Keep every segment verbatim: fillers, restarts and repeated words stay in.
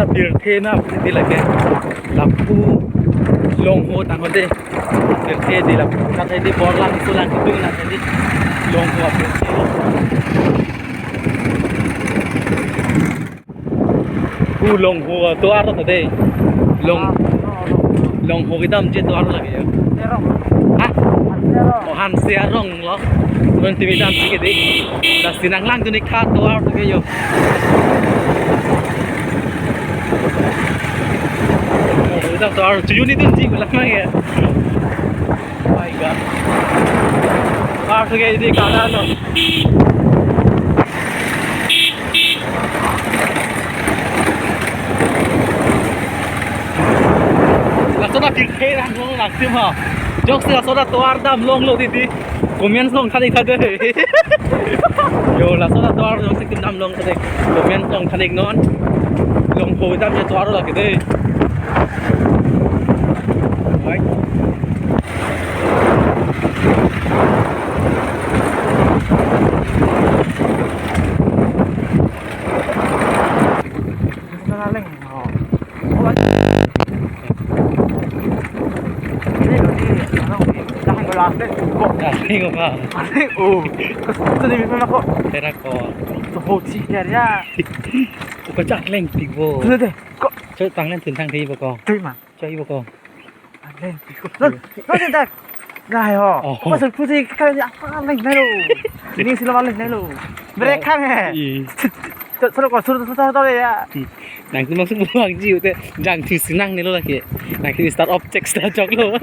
Pirthe na pirthe lake. Lapu Longho tangho de. Pirthe de lapu. Kata de Borlang Solang itu na de. Longho pirthe. Pu Longho tovar ta de. Long Longho kedam je tovar lake ya. Ha? Oh, Hanse Arong lo. Non timi dam si ke de. Lasi nanglang tu ni kha tovar tu ke yo. Longho kedam tovar tu ni tu ji lang mang ya. My God. Tovar tu ke di kada lo. Laso ta pirthe dam long nangsim ha. Jok si laso ta tovar dam longlo titi. Comments along than ik tha de. Yo, laso ta tovar jok si dam long tha de. Comments along than ik non. Longho dam je tovar lake de. Right. Arleng apa? Arleng, oh. Terus, terus di mana kok? Terakon. Tuh, oh, sih, ya, ya. Uka chak leng tik bo. Tuh, tuh, tuh. Kok? Choi tang leng tin tang di bo kong. Tuh, ma. Choi bo kong. Arleng tik. Tuh, tuh, tuh, tuh. Nah, yo. Oh. Masuk tuh sih, kalian ya, apa leng nelo? Ini sila leng nelo. Mereka, eh. Iya. Sur, sur, sur, sur, sur, sur, ya. Hmm. Nangtum masuk buang ji ute, jangthu si nangnelo lake. Nangtum start object start choklo.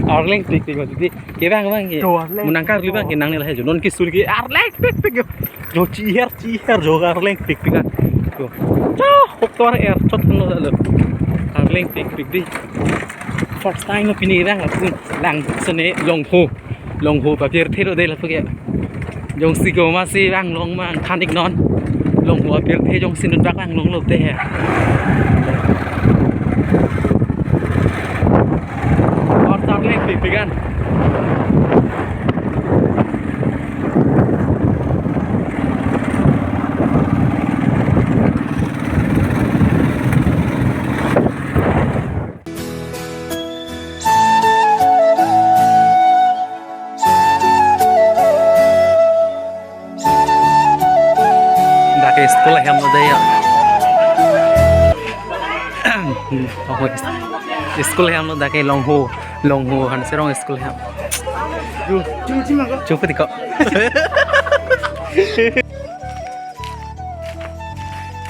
Arleng tik tik mati di. Ke bang bang ke. Tuh, arleng tik tik. Munang karli bang ke nangnelo he jo. Non ke sur ke arleng tik tik yo. Jo chiher chiher jo arleng tik tik kan. Jo. Jo, hok tovar er chot lo lo. Arleng tik tik di. First time lo pini bang lapu. Langsone Longho. Longho apirthe lo de lapu ke. Jongsi komatsi vang long ma than ik non. Longho apirthe jongsi nut bak vang longlo te he. Or tar leng tik tik kan. Dak ke school ahem lo dei ya. School ahem lo dak ke Longho, Longho Hanserong school ahem. Chupu tiko.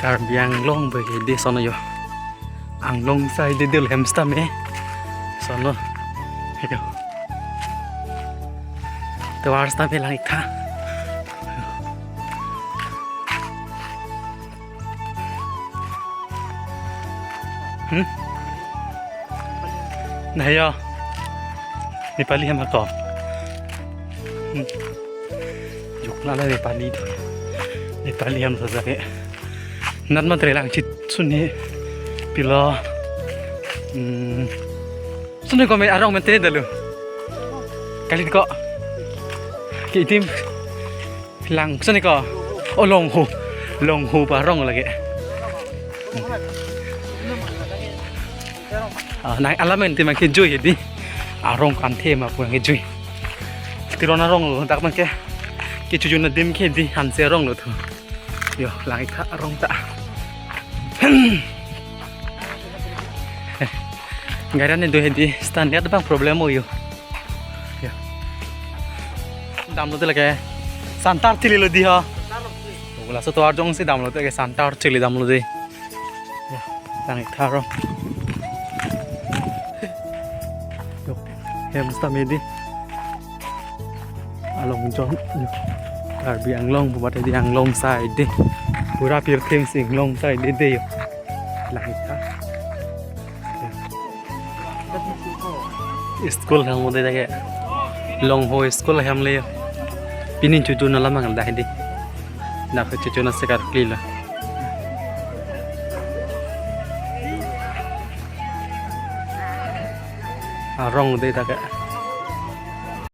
Karbi Anglong bagi di sono yo. Anglong side de dul hem sitame. Sono. Ayo. Tovar sitame lang ik tha. Hmm? Nah, yo. Nepali hem ako. Hmm. Jukla la Nepali tu. Nepali hem saja ke. Nat matre lang chit suni pilo. Hmm. Suni ko me arong mente dalu. Kali ko. Ke itim lang suni ko. Oh, Longho. Longho pu arong lake. Ah, nang alam ente mang kejui di. Arong kanthe ma pu mang kejui. Tiron arong lo dak mang ke. Kechojun adim ke di Hanserong lo tu. Yo, lang ik tha arong ta. Gari an do hedi standard bang problem o yo. Yo. Damlo te lake. Santar chili lo di ha. Laso tovar jongsi damlo te ke santar chili damlo di. Yo, lang ik tha arong. Yo, hem sitame di. Along jong, yo. Karbi Anglong, pu mati di Anglong side di. Pura pirthe si Anglong side di, di, yo. Lang ik tha. School ahem lo de dak ke. Longho school ahem le yo. Pini chojun alam mang dah di. Dak chojun asekar kli lo. Arong de dak ke.